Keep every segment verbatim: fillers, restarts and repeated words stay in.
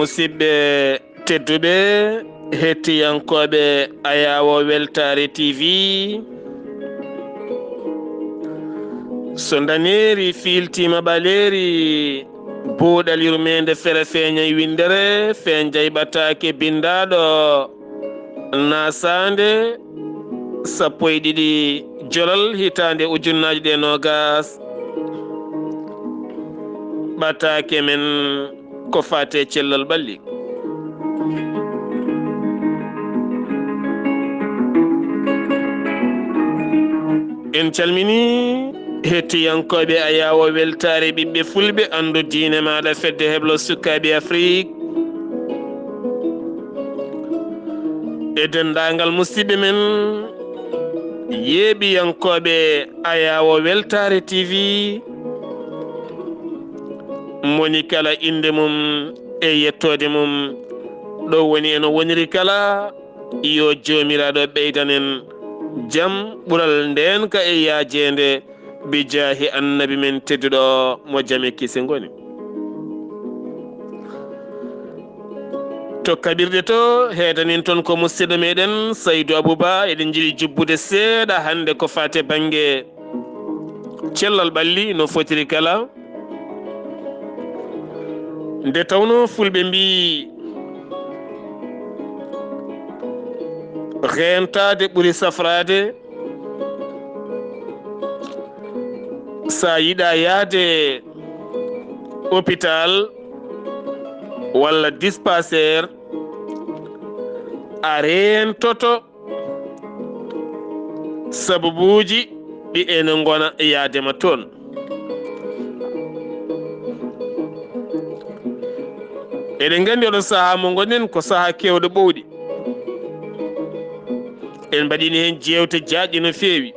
Musidɓe tedduɓe, hettiyankooɓe Ayaawo Weltaare T V, so ndaneeri fiiltiima ɓaleeri, buuɗal yurmeende fere feeñay winndere, feen jayɓataake binndaaɗo. Naasaande sappo e ɗiɗi jolal hitaande ujunnaaji ɗe noogas, ɓataake men ko faate cellal ɓalli. En calmini hettiyankooɓe Ayaawo Weltaare ɓiɓɓe Fulɓe, anndu diine maaɗa, fedde heblo sukaaɓe Afrik. E denndaangal musidɓe men, yeeɓiyankooɓe Ayaawo Weltaare T V, moni kala innde mum e yettoode mum, ɗo woni eno woniri kala, yo Joomiraaɗo ɓeydan en jam, ɓural ndeenka e yaajeende, bi jaahi Annabi men tedduɗo mo jam e kise ngoni. To kaɓirɗe to, heedanin toon ko musidɗo meɗen Saydu Abuba. Eɗen njiɗi jubbude seeɗa hannde ko faate bannge cellal ɓalli no fotiri kala. Nde tawnoo Fulɓe mbii, reentaade ɓuri safraade. So a yiɗaa yahde hôpital walla dispensaire, a reentoto sababuuji ɗi ene ngona yahdema toon. Eɗen nganndi oɗo sahaa mo ngonɗen ko sahaa keewɗo ɓowɗi. En mbaɗiino heen jeewte jaajɗe no feewi.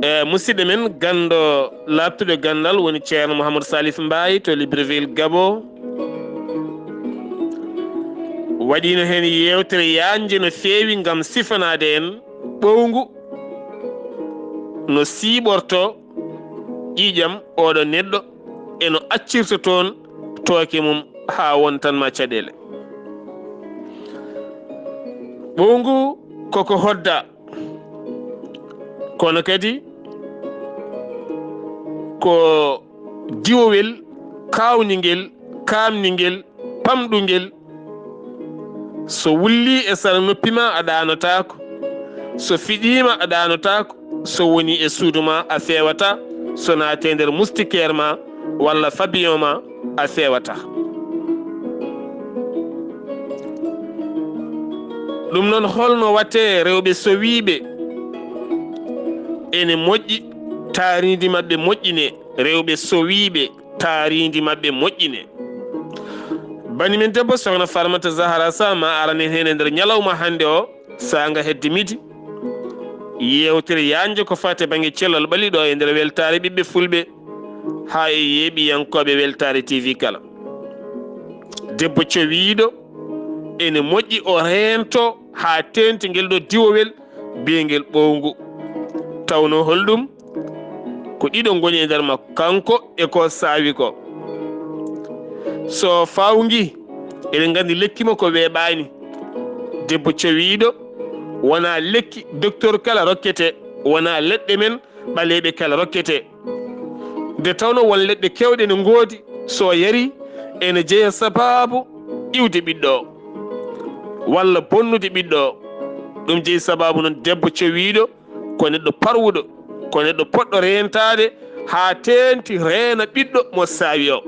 E musidɗo men ganndo laaɓtuɗo ganndal woni Ceerno Mouhamadou Salif Mbaye to Libreville, Gabon. Waɗiino heen yeewtere yaajnde no feewi ngam sifanaade en ɓowngu no siiɓorto ƴiiƴam oɗo neɗɗo e no accirta toon tooke mum haa wontan ma caɗeele. Ɓowngu koko hodda, kono kadi ko diwowel kaawningel, kaamningel, pamɗungel. So wullii e sara noppi ma, a ɗaanotaako. So fiɗiima, a ɗaanotaako. So wonii e suudu ma, a feewataa. So naatee nder moustiquaire ma walla fabiyon ma, a feewataa. Ɗum noon, holno waɗtee rewɓe sowiiɓe ene moƴƴi, taariindi maɓɓe moƴƴinee? Rewɓe sowiiɓe, taariindi maɓɓe moƴƴinee. Bani men debbo, Sokhna Farmata Zahara Sah, ma aranen heen e nder ñalawma hannde o, saanga hedde midi. Yeewtere yaajnde ko faati e bannge cellal ɓalli ɗo e nder weltaare ɓiɓɓe Fulɓe, haa e yeeɓiyankooɓe Weltaare T V kala. Debbo cowiiɗo, ene moƴƴi o reento haa teeŋti ngel ɗo diwowel biyengel ɓowngu. Tawnoo holɗum? Ko ɗiɗo ngoni e nder makko, kanko e ko saawi ko. So faawngi, eɗen nganndi lekki makko weeɓaani. Debbo cowiiɗo, wonaa lekki docteur kala rokketee, wonaa leɗɗe men ɓaleeɓe kala rokketee. Nde tawnoo won leɗɗe keewɗe ne ngoodi, so yari, ene jeya sabaabu iwde ɓiɗɗo o, walla bonnude ɓiɗɗo o. Ɗum jeyi sabaabu noon debbo cowiiɗo, ko neɗɗo parwuɗo, ko neɗɗo poɗɗo reentaade haa teeŋti reena ɓiɗɗo mo saawi o.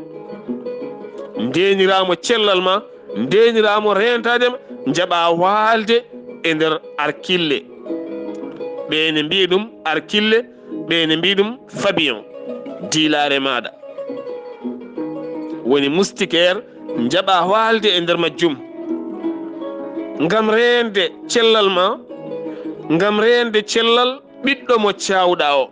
Ndeeniraamo cellal ma, ndeeniraamo reentaade ma, njaɓaa waalde e nder arkille. Ɓe ene mbiya ɗum arkille, ɓe ene mbiya ɗum fabiyon, diilaare maaɗa. Woni moustiquaire, njaɓaa waalde e nder majjum. Ngam reende cellal ma, ngam reende cellal ɓiɗɗo mo caawɗaa o.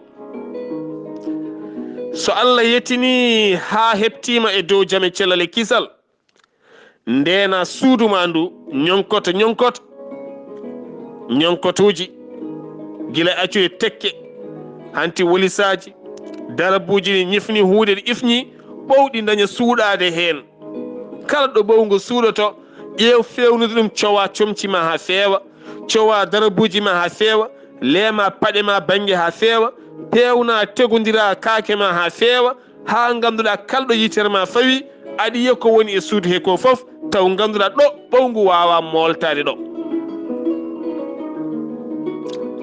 So Allah yettinii haa heɓtiima e dow jam e cellal e kisal, ndeena suudu ma ndu, ñonkoto, ñonkoto, ñonkotooji, gila accude tekke, hanti wolisaaji, darabuuji ɗi ñifni huunde ɗi ifñi, ɓowɗi ndaña suuɗaade heen. Kala ɗo ɓowngu suuɗoto, ƴeew feewnude ɗum, cowaa comci ma haa feewa, cowaa darabuuji ma haa feewa, leemaa paɗe ma bannge haa feewa, peewnaa tegondiraa kaake ma haa feewa, haa ngannduɗaa kala ɗo yitere ma fawi, aɗa yiya ko woni e suudu he ko fof, taw ngannduɗaa ɗo ɓowngu waawaa mooltaade ɗo.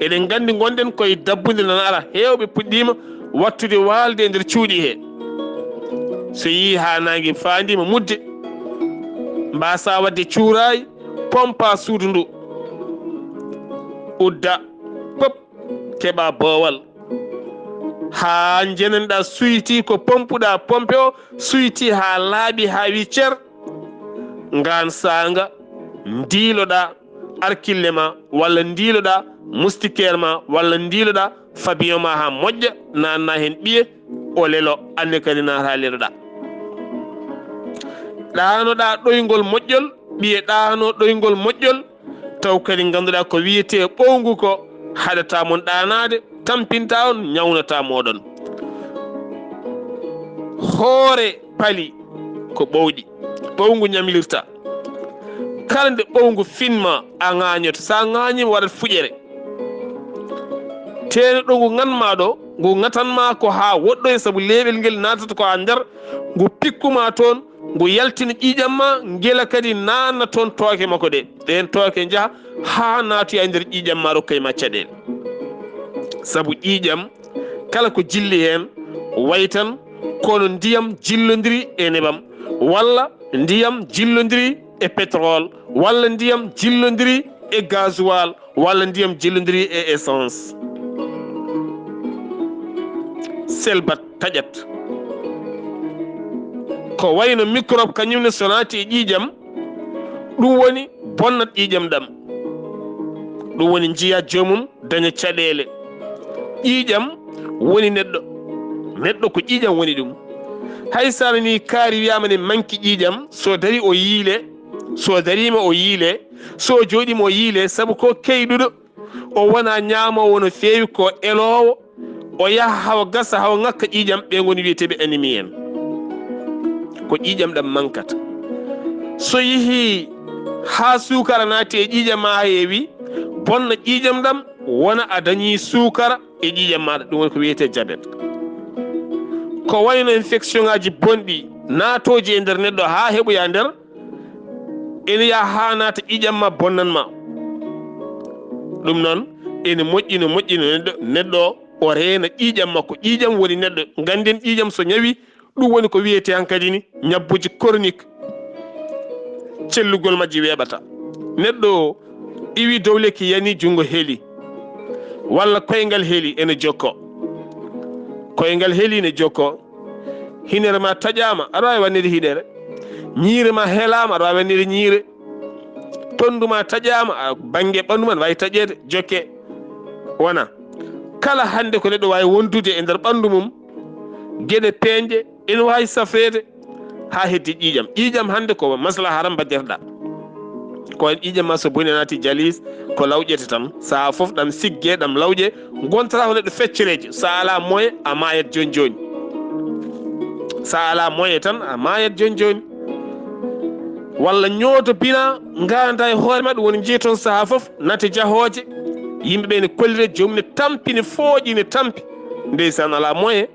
Eɗen nganndi ngonɗen koye dabbunde nana ara, heewɓe puɗɗiima wattude waalde e nder cuuɗi he. So yii haa naange faandiima mudde, mbaasaa waɗde cuuraay, pompaa suudu ndu, udda, pop, keɓaa boowal. Haa njenanɗaa suyti ko pompuɗaa pompe o, suyti haa laaɓi haa wi cer. Ngaan saanga, ndiiloɗaa arkille ma, walla ndiiloɗaa moustiquaire ma, walla ndiiloɗaa fabiyon ma haa moƴƴa, naatna heen ɓiye, o lelo, aan ne kadi naata leloɗaa. Ɗaanoɗaa ɗoyngol moƴƴol, ɓiye ɗaano ɗoyngol moƴƴol, taw kadi ngannduɗaa ko wiyetee ɓowngu ko haɗataa mon ɗaanaade, tampintaa on, ñawnata mooɗon. Hoore pali ko ɓowɗi, ɓowngu ñamlirta. Kala nde ɓowngu finma, a ŋaañoto. So a ŋaañiima, waɗat fuƴere. Teene ɗo ngu ŋatma ɗo, ngu ŋatanma ko haa woɗɗoya, sabu leeɓel ngel naatata ko haa nder, ngu pikkuma toon, ngu yaltina ƴiiƴam ma, ngela kadi naatna toon tooke makko ɗe. Ɗeen tooke njaha haa naatoya e nder ƴiiƴam ma, rokka ma caɗeele. Sabu ƴiiƴam, kala ko jilli heen, way tan kono ndiyam jillondiri e nebam, walla ndiyam jillondiri e pétrole, walla ndiyam jillondiri e gasoil, walla ndiyam jillondiri e essence. Selbat taƴat. Ko wayno microbe kañum ne, so naati e ƴiiƴam, ɗum woni bonnat ƴiiƴam ɗam. Ɗum woni njiya joomum daña caɗeele. Ƴiiƴam woni neɗɗo. Neɗɗo ko ƴiiƴam woni ɗum. Hay so a nanii kaari wiyaama ne manki ƴiiƴam, so darii o yiile, so dariima o yiile, so jooɗiima o yiile, sabu ko keyɗuɗo, o wonaa ñaamoowo no feewi, ko eloowo, o yaha hawa gasa, hawa ŋakka ƴiiƴam, ɓe ngoni wiyeteeɓe anémie en. Ko ƴiiƴam ɗam mankata. So yehii haa suukara naati e ƴiiƴam maa, haa heewi, bonna ƴiiƴam ɗam, wona a dañii suukara e ƴiiƴam maaɗa, ɗum woni ko wiyetee jabet. Ko wayno infection ŋaaji bonɗi naatooji e nder neɗɗo haa heɓoya nder, ene yaha haa naata ƴiiƴam ma, bonnan ma. Ɗum noon, ene moƴƴi no moƴƴi no neɗɗo, neɗɗo o reena ƴiiƴam makko. Ƴiiƴam woni neɗɗo. Ngannden ƴiiƴam so ñawi, ɗum woni ko wiyetee hankadi ni ñabbuuji chronique. Cellugol majji weeɓata. Neɗɗo o iwi dow lekki, yani junngo heli, walla koyngal heli, ene jokko. Koyngal heli ne jokko. Hinere ma taƴaama, aɗa waawi wannede hiɗere. Ñiire ma helaama, aɗa waawi wannede ñiire. Tonndu ma taƴaama, a, bannge ɓanndu ma ne waawi taƴeede, jokke. Wona kala hannde ko neɗɗo waawi wondude e nder ɓanndu mum, geɗe peeñɗe ene waawi safreede haa heddi ƴiiƴam. Ƴiiƴam hannde ko maslaha tan mbaɗirɗa. Ko wayi no ƴiiƴam ma so boni naati jalis, ko lawƴete tan. Sahaa fof ɗam sigge, ɗam lawƴe, ngontataa ko neɗɗo feccereejo. So a alaa moyen, a maayat jooni jooni. So a alaa moyen tan, a maayat jooni jooni. Walla ñooto bina, ngaada e hoore ma, ɗum woni njiyton sahaa fof, nate jahooje, yimɓe ɓe ne kollire, joomum ne tampi, ne fooƴi, ne tampi. Ndeysaan, alaa moyen.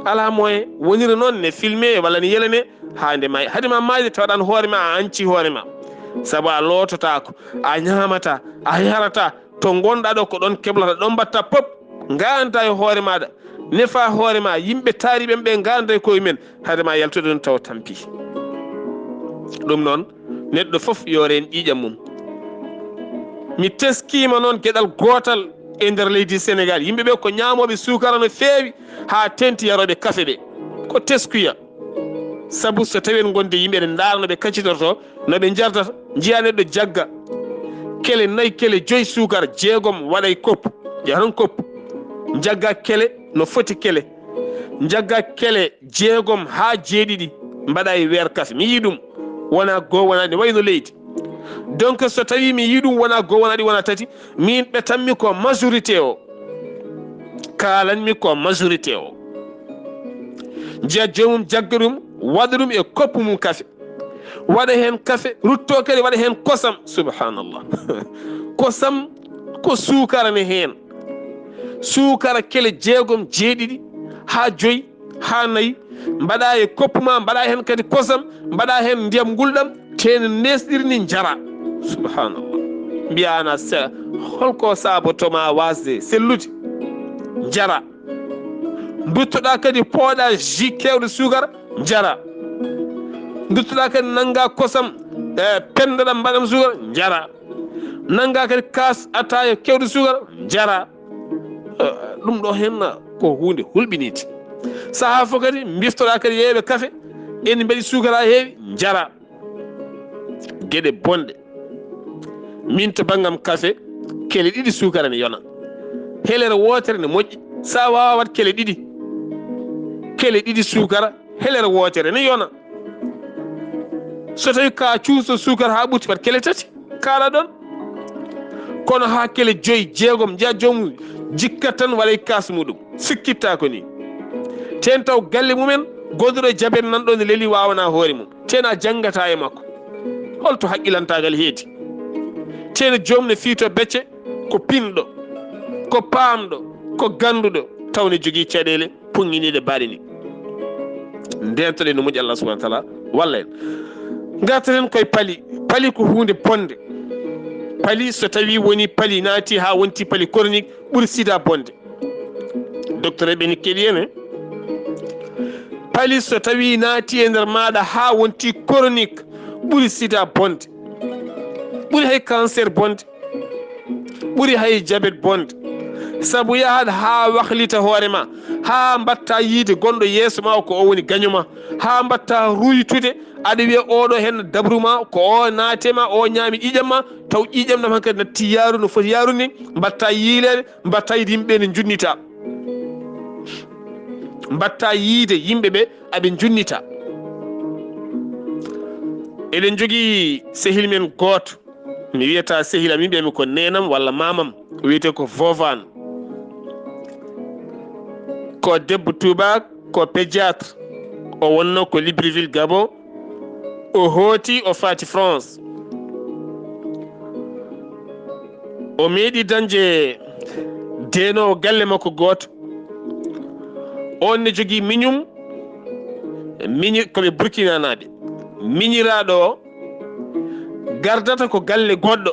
Alaa moyen. Wonira noon, ne filme walla ne yelane haa nde maayi. Hade ma maayde, tawaɗan hoore ma, a anci hoore ma. Sabu a loototaako, a ñaamataa, a yarataa. To ngonɗaa ɗo, ko ɗoon keblata, ɗoon mbaɗta pop. Ngaanta e hoore maaɗa, nefa hoore ma, yimɓe taariiɓe ɓe ngaanta e koye men. Hade ma yaltude ɗoon, tawa tampi. Ɗum noon, neɗɗo fof yo reen ƴiiƴam mum. Mi teskiima noon geɗal gootal e nder leydi Senegaal. Yimɓe ɓe ko ñaamooɓe suukara no feewi, haa teeŋti yarooɓe kafe ɓe. Ko teskuya. Sabu so tawii en ngonde yimɓe, eɗen ndaara no ɓe kaccitorto, no ɓe njartata, njiya neɗɗo jagga kele nayi, kele joyi suukara, jeegom waɗa e kopp, jeya tan kopp, jagga kele no foti kele, jagga kele jeegom haa jeeɗiɗi, mbaɗa e weer kafe. Mi yii ɗum, wona goo, wona ɗiɗi, wayno leydi. Donc, so tawii mi yii ɗum, wona goo, wona ɗiɗi, wona tati, miin ɓetanmi ko majorité o, kaalanmi ko majorité o. Njiya joomum jagga ɗum, waɗa ɗum e koppu mum kafe. Waɗa heen kafe, ruttoo kadi waɗa heen kosam. Subhanallah. Kosam ko suukara ne heen. Suukara kele jeegom, jeeɗiɗi, haa joyi, haa nayi. Mbaɗa e koppu ma, mbaɗa heen kadi kosam, mbaɗa heen ndiyam ngulɗam, tee ne neesɗiri ni, njara. Subhanallah. Mbiya ana sela, holko saabotoma waasde sellude? Njara. Nduttoɗa kadi pooɗa jus keewɗo suukara, njara. Nduttoɗa kadi nannga kosam, e, penndoɗam, mbaɗam suukara, njara. Nannga kadi kaas ataaya keewɗo suukara, njara. Eh, ɗum ɗo heen ko huunde hulɓiniinde. Sahaa fof kadi mbiftoɗa kadi yeeyɓe kafe, ene mbaɗi suukara heewi, njara. Geɗe bonɗe. Min to banngam kafe, kele ɗiɗi suukara ne yona. Helere wootere ne moƴƴi. Sa waawa waɗ kele ɗiɗi, kele ɗiɗi suukara, helere wootere ne yona. So tawi ka cuuso suukara haa ɓurti, waɗ kele tati, kaala ɗon. Kono haa kele joyi, jeegom, njiya joomum jikkat tan, waɗay kaas muɗum. Sikkitta ko ni. Teen taw galle mumen, gonɗo e jabet nan ɗon ne leli, waawana hoore mum. Teen a janngata e makko. Holto haqqilantaagal heedi? Teen joom ne fiito becce, ko pinɗo, ko paamɗo, ko gannduɗo, taw ne jogii caɗeele puŋŋiniiɗe baaɗe ni. Ndeentoɗen no moƴƴi, Allah subhanahu wa taala walla en. Ngartaten koye pali. Pali ko huunde bonde. Pali so tawi woni pali naati haa wonti pali chronique, ɓuri sida bonde. Docteur ɓe ni keɗi en, eh? Pali so tawi naati e nder maaɗa haa wonti chronique, ɓuri sida bonde. Ɓuri hay cancer bonde. Ɓuri hay jabet bonde. Sabu yahat haa wahlita hoore ma, haa mbatta yiide gonɗo yeeso ma ko o woni gaño ma, haa mbatta ruytude, aɗa wiya oɗo heen dabru ma, ko o naate ma, o ñaami ƴiiƴam ma, taw ƴiiƴam ɗam hankadi natti yaaru no foti yaaru ni, mbatta yiileede, mbatta yiide yimɓe ne njunnita. Mbatta yiide yimɓe ɓe aɓe njunnita. Eɗen njogii sehil men gooto. Mi wiyata sehil am, yimɓe mi ko neenam walla maamam, o wiyetee ko Vovan. Ko debbo tuubaak, ko pédiatre. O wonno ko Libreville, Gabon. O hooti, o faati France. O meeɗi dañde deenoowo galle makko gooto. On ne jogii miñum, miñi-, ko ɓe Burkinanaaɓe. Miñiraaɗo o gardata ko galle goɗɗo.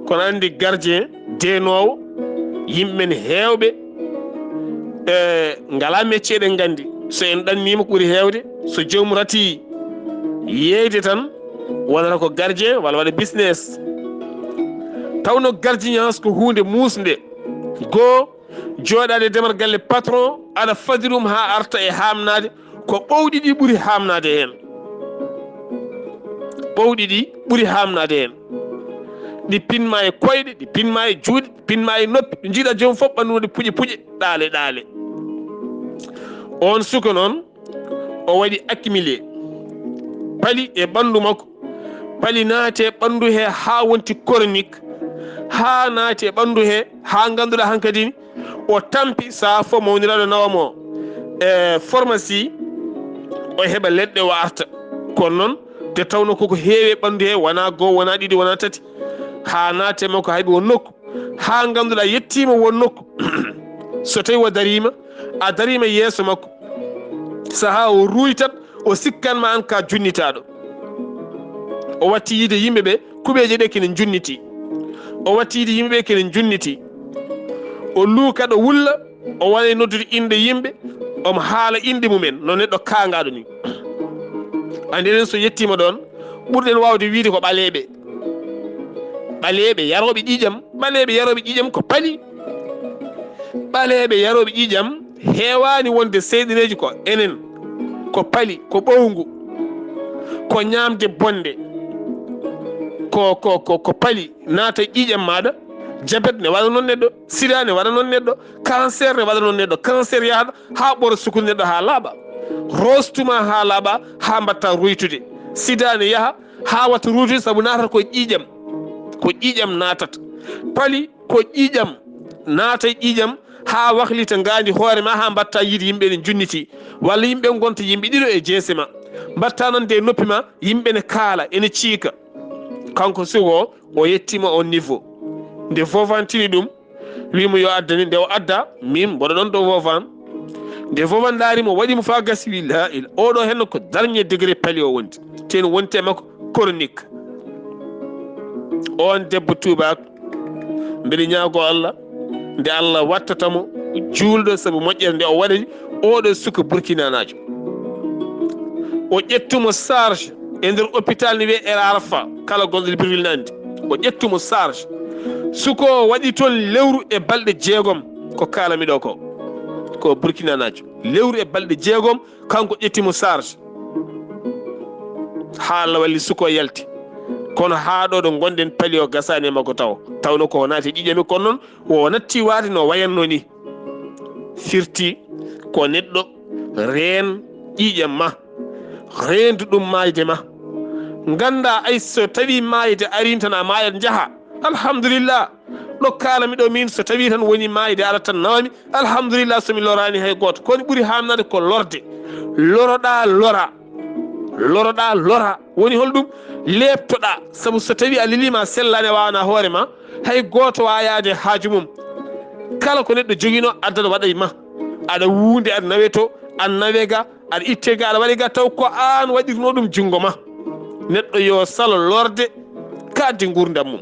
Kono anndi gardien, deenoowo, yimɓe men heewɓe, e, ngalaa métier, eɗen nganndi. So en ɗanniima ko ɓuri heewde, so joomum rati yeeyde tan, wonata ko gardien walla waɗa business. Tawno gardiennage ko huunde muusnde. Goo, jooɗaade e demal galle patron, aɗa fadi ɗum haa arta e haamnaade, ko ɓowɗi ɗi ɓuri haamnaade heen. Ɓowɗi ɗi ɓuri haamnaade heen. Ɗi pinma e koyɗe, ɗi pinma e juuɗe, ɗi pinma e noppi, ɗi njiiɗa joom fof ɓanndu no waɗi puƴe puƴe, ɗaale ɗaale. On suka noon, o waɗi accumulé pali e ɓanndu makko. Pali naati e ɓanndu he haa wonti chronique, haa naati e ɓanndu he, haa ngannduɗaa hankadi ni, o tampi, sahaa fof mawniraaɗo nawa mo e pharmacie, o heɓa leɗɗe, o arta. Kono noon, nde tawno koko heewi e ɓanndu he, wonaa goo, wonaa ɗiɗi, wonaa tati, haa naati e makko, hay o nokku, haa ngannduɗaa yettiima won nokku. So tawi o dariima, a dariima yeeso makko, sahaa o ruuytat, o sikkan ma aan ka junnitaaɗo. O watti yiide yimɓe ɓe, kuɓeeje ɗe kene njunniti. O watti yiide yimɓe ɓe kene njunniti. O luuka ɗo wulla, o waɗa e noddude innde yimɓe, omo haala innde mumen, no neɗɗo kaangaaɗo ni. Anndi enen so yettiima ɗoon, ɓurɗen waawde wiide ko ɓaleeɓe. Ɓaleeɓe yarooɓe ƴiiƴam, ɓaleeɓe yarooɓe ƴiiƴam ko pali. Ɓaleeɓe yarooɓe ƴiiƴam heewaani wonde seyɗineeji ko enen, ko pali, ko ɓowngu, ko ñaamde bonde, ko, ko, ko, ko pali naata e ƴiiƴam maaɗa, jabet ne waɗa noon neɗɗo, sida ne waɗa noon neɗɗo, cancer ne waɗa noon neɗɗo, cancer yahata haa ɓora sukkundu neɗɗo haa laaɓa, roostuma haa laaɓa, haa mbatta ruytude. Sida ne yaha haa watta ruutude sabu naatata ko ƴiiƴam, ko ƴiiƴam naatata. Pali ko ƴiiƴam, naata e ƴiiƴam haa waklita ngaandi hoore ma, haa mbatta yiide yimɓe ne njunniti, walla yimɓe ngonta yimɓe ɗiɗo e jeese ma. Mbatta noon nde noppi ma, yimɓe ne kaala, ene ciika. Kanko suka o, o yettima on niveau. Nde vovantini ɗum, wimo yo addani, nde o adda, min mboɗo ɗon ɗo vovan. Nde vovan ndaari mo, waɗi mo fa gasi, wi la ila. Oɗo henno ko dernier degré pali o wondi. Ten wonte makko chronique. On debbo tuubaako, mbeɗa ñaago Allah, nde Allah wattata mo juulɗo sabu moƴƴere nde o waɗani oɗo suka burkinanaajo. O ƴettu mo charge e nder hôpital ne wiyee El Arfa, kala gonɗo Libreville ne anndi. O ƴettu mo charge. Suka o waɗi toon lewru e balɗe jeegom, ko kaalami ɗo ko. Ko burkinanaajo. Lewru e balɗe jeegom, kanko ƴetti mo charge. Haa Allah walli suka o yalti. Kono haa ɗo ɗo ngonɗen pali o gasaani e makko taw. Tawno ko o naati ƴiiƴam e kono noon, o natti waade no wayanno ni. Firti ko neɗɗo reen ƴiiƴam ma, reendu ɗum maayde ma. Ngannda ay so tawi maayde arii tan a maayat njaha. Alhamdulillah. Ɗo kaalami ɗo min so tawi tan woni maayde arat tan nawami. Alhamdulillah so mi loraani hay gooto. Kono ɓuri haamnaade ko lorde. Loroɗa lora. Loroɗa lora. Woni holɗum? Leeptoɗa. Sabu so tawi a lelima a sellaani a wawana hoore ma, hay gooto wawa yaade haaju mum. Kala ko neɗɗo jogino addata waɗa e ma. Aɗa wuunde aɗa nawe to, aɗa nawe ga, aɗa itte ga, aɗa waɗi ga taw ko aan waɗirno ɗum junngo ma. Neɗɗo yo salo lorde ka addi nguurndam mum.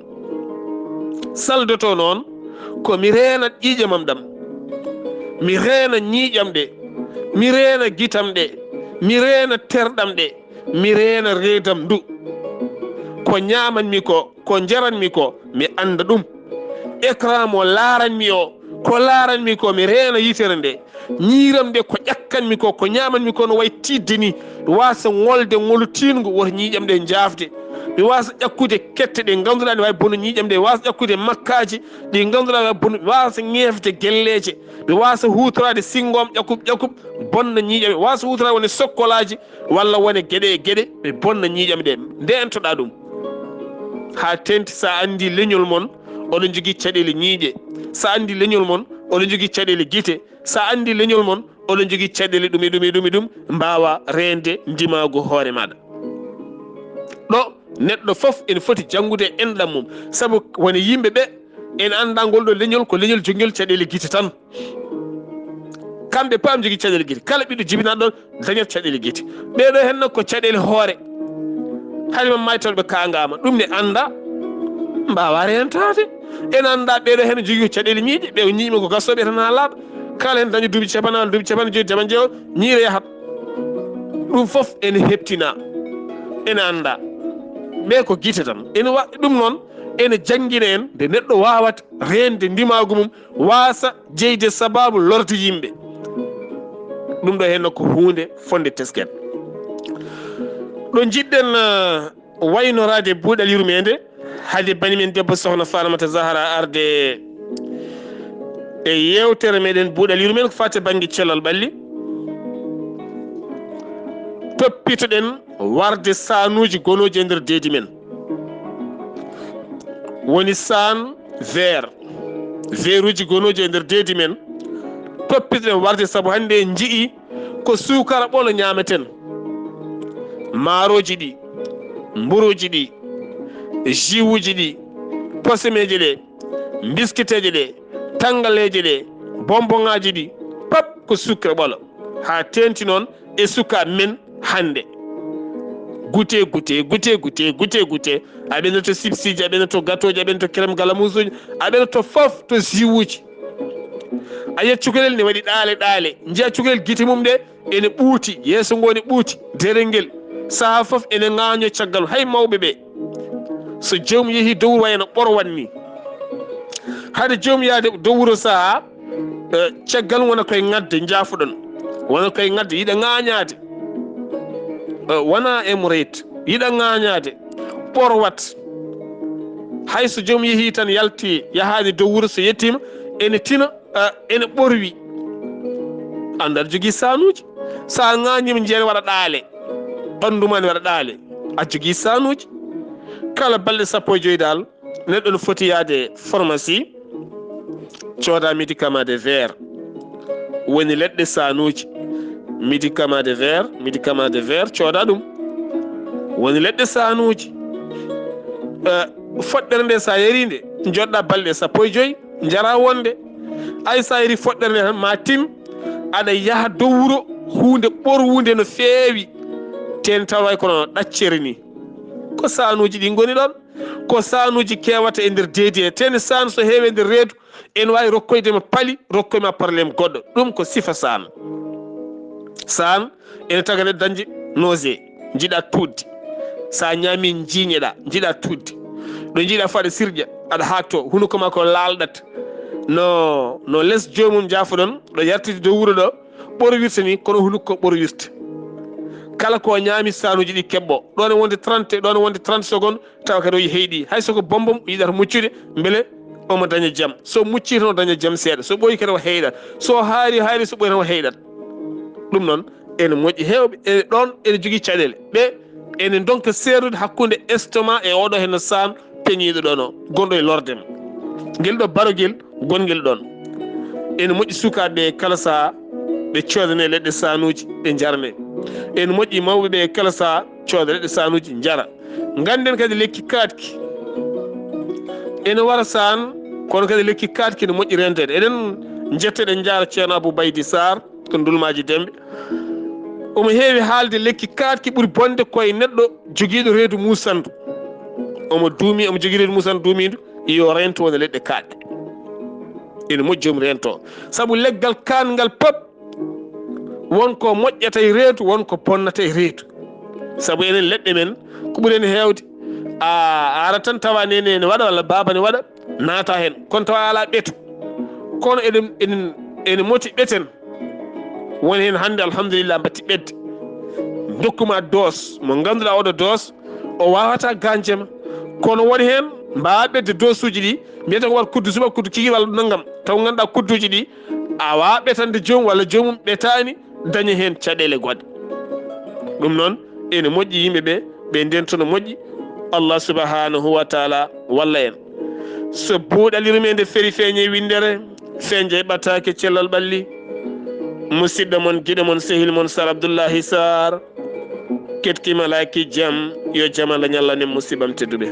Saldoto noon ko mi reena ƴiiƴam am ɗam, mi reena ñiiƴam ɗe, mi reena gitam ɗe, mi reena terɗam ɗe, mi reena reedam ndu. Ko ñaamanmi ko, ko njaranmi ko, mi annda ɗum. Écran mo laaranmi o, ko laaranmi ko, mi reena yitere nde. Ñiiram nde ko ƴakkanmi ko, ko ñaamanmi ko no wayi tiiɗde ni. Mi waasa ŋolde ŋolu tiiɗngu, woto ñiiƴam ɗe njaafde. Mi waasa ƴakkude kette ɗe ngannduɗaa ne wayi bono ñiiƴam ɗe. Mi waasa ƴakkude makkaaji ɗi ngannduɗaa wayi bono. Mi waasa ŋeefde gelleeje. Mi waasa huutoraade sinngoom ƴakub ƴakub bonna ñiiƴam. Mi waasa huutoraade wone sokkolaaji walla wone geɗe e geɗe, mi bonna ñiiƴam ɗe. Ndeentoɗaa ɗum. Haa teenti so a anndi leñol mon, oɗon njogii caɗeele ñiiƴe. So a anndi leñol mon, oɗon njogii caɗeele gite. So a anndi leñol mon, oɗon njogii caɗeele ɗum e ɗum e ɗum e ɗum, mbaawa reende ndimaagu hoore maaɗa. Ɗo neɗɗo fof ene foti janngude e enɗam mum, sabu woni yimɓe ɓe ene annda ngol ɗo leñol ko leñol jogngol caɗeele gite tan. Kamɓe pam jogii caɗeele gite, kala ɓiɗɗo jibinaaɗo ɗon dañat caɗeele gite. Ɓeeɗo henna ko caɗeele hoore. Hari ma maytal ɓe kaangaama. Ɗum ne annda, mbaawa reentaade. En annda ɓeeɗo hen jogii ko caɗeele ñiiƴe, ɓe o ñiiƴe ko gasooɓe tan haa laaɓa. Kala hen dañi duuɓi capanɗe nayi, duuɓi capanɗe joyi, capanɗe jeego, ñiire yahat. Ɗum fof ene heptina, ene annda. Ɓe ko gite tan. Ene wa-, ɗum noon, ene janngina en nde neɗɗo waawata reende ndimaagu mum, waasa jeyde sabaabu lorde yimɓe. Ɗum ɗo henna ko huunde fonde tesket. Ɗo njiɗɗen, eh, waynoraade buuɗal yurmeende, hade bani men debbo Sohna Faramata Zahra arde e yeewtere meɗen buuɗal yurmeende ko faati bannge cellal ɓalli. Toppitoɗen warde saanuuji gonooji e nder deedi men. Woni saan veer, veeruuji gonooji e nder deedi men. Toppitoɗen warde sabu hannde en nji'i ko suukara ɓolo ñaameten. Maarooji ɗi, mburuuji ɗi, jiwuuji ɗi, posemeeje ɗe, mbiskiteeje ɗe, tanngaleeje ɗe, bonbongaaji ɗi, pap ko suukara ɓolo. Haa teenti noon e sukaaɓe men hannde. Gute, gute, gute, gute, gute, gute. Aɓe no to sipsiiji, aɓe no to gatooji, aɓe no to kerem galamuusuuji, aɓe no to fof to jiwuuji. A yiyat cukalel ne waɗi ɗaale, ɗaale. Njiya cukalel gite mum ɗe ene ɓuuti, yeeso ngo ne ɓuuti, derel ngel. Sahaa fof ene ŋaañoo caggal, hay mawɓe ɓe. So joomum yehii dowru wayno ɓorwat ni. Hade joomum yahde dowru sahaa, eh, caggal wona koye ŋadde, njaafoɗon. Wona koye ŋadde, yiɗa ŋaañaade. Eh, wona hémorroïde, yiɗa ŋaañaade. Ɓorwat. Hay so joomum yehii tan yalti, yahaade dowru, so yettiima, ene tina, eh, ene ɓorwi. Annda aɗa jogii saanuuji. So a ŋaañiima, njiya ne waɗa ɗaale. Ɓanndu ma ne waɗa ɗaale. A jogii saanuuji. Kala balɗe sappo e joy dal, neɗɗo no foti yahde pharmacie, cooda médicament de verre. Woni leɗɗe saanuuji. Médicament de verre, médicament de verre, cooda ɗum. Woni leɗɗe saanuuji. Eh, foɗɗere nde sa yari nde, joɗɗa balɗe sappo e joyi, jara wonde. Ay sa yari foɗɗere nde tan ma tim, aɗa yaha dow wuro, huunde ɓorwunde no feewi. Teni tawa way kono ɗaccere ni. Ko saanuuji ɗi ngoni ɗon. Ko saanuuji kewata e nder deedi he. Teni saan so heewi e nder reedu, ene waawi rokkoyde ma pali, rokkoy ma problème goɗɗo. Ɗum ko sifa saan. Saan ene taga neɗɗo dañde nausée, njiɗa tuutde. Sa ñaami, jiiñeɗa, njiɗa tuutde. Ɗo njiɗa fo aɗa sirƴa, aɗa haakto, hunuko ma ko laalɗat. No, no les joomum jaafoɗon, ɗo yartiti dow wuro ɗo, ɓorwirta ni, kono hunuko ɓorwirta. Kala ko ñaami saanuuji ɗi keɓɓo. Ɗon e wonde trente, ɗon e wonde trente secondes, tawa kadi o heyɗi. Hay so ko bombom o yiɗata muccude, mbele omo daña jam. So muccii tan o daña jam seeɗa. So ɓooyi kadi o heyɗat. So haari, haari, so ɓooyi tan o heyɗat. Ɗum noon, ene moƴƴi heewɓe, ene ɗon, ene jogii caɗeele. Ɓe ene ndonka seernude hakkunde estomac e oɗo heno saan peñiiɗo ɗon o, gonɗo e lorde ma. Ngel ɗo barogel, gongel ɗon. Ene moƴƴi sukaaɓe ɓe kala sahaa ɓe coodane leɗɗe saanuuji, ɓe njarane. Ene moƴƴi mawɓe ɓe kala sahaa cooda leɗɗe saanuuji njara. Ngannden kadi lekki kaatki ene wara saan, kono kadi lekki kaatki ne moƴƴi renteede. Eɗen njetta, eɗen njaara Ceerno Abou Baydy Sarr to Ndulmaaji Demɓe. Omo heewi haalde lekki kaatki ɓuri bonde ko e neɗɗo jogiiɗo reedu muusandu. Omo duumi, omo jogii reedu muusandu duumiindu, yo rento wona leɗɗe kaatɗe. Ene moƴƴi joom rento. Sabu leggal kaatngal pop, won ko moƴƴata e reedu, won ko bonnata e reedu. Sabu enen leɗɗe men, ko ɓuri en heewde. A, a ara tan tawa nene ne waɗa walla baaba ne waɗa, naata heen. Kono tawa alaa ɓetu. Kono eɗen, eɗen, ene moti ɓeten. Won heen hannde, alhamdulillah, mbatti ɓetde. Ndokkuma doos, mo ngannduɗaa oɗo doos, o waawata gaañde ma. Kono won heen mbaawa ɓetde doosuuji ɗi, mbiyata ko waɗ kuddu suba, kuddu kikiiɗe walla ɗum nanngam. Taw ngannduɗaa kudduuji ɗi, a waawaa ɓetande joomum walla joomum ɓetaani, daña heen caɗeele goɗɗe. Ɗum noon, ene moƴƴi yimɓe ɓe, ɓe ndento no moƴƴi. Allah subhanahu wa taala walla en. So buuɗali rumee nde feri feeñe winndere, feeñde e ɓataake cellal ɓalli. Musidɗo mon, giɗo mon, sehil mon, Sar Abdullahi Sar, ketkima laaki jam, yo jam Allah ñallan en, musiɓɓam tedduɓe.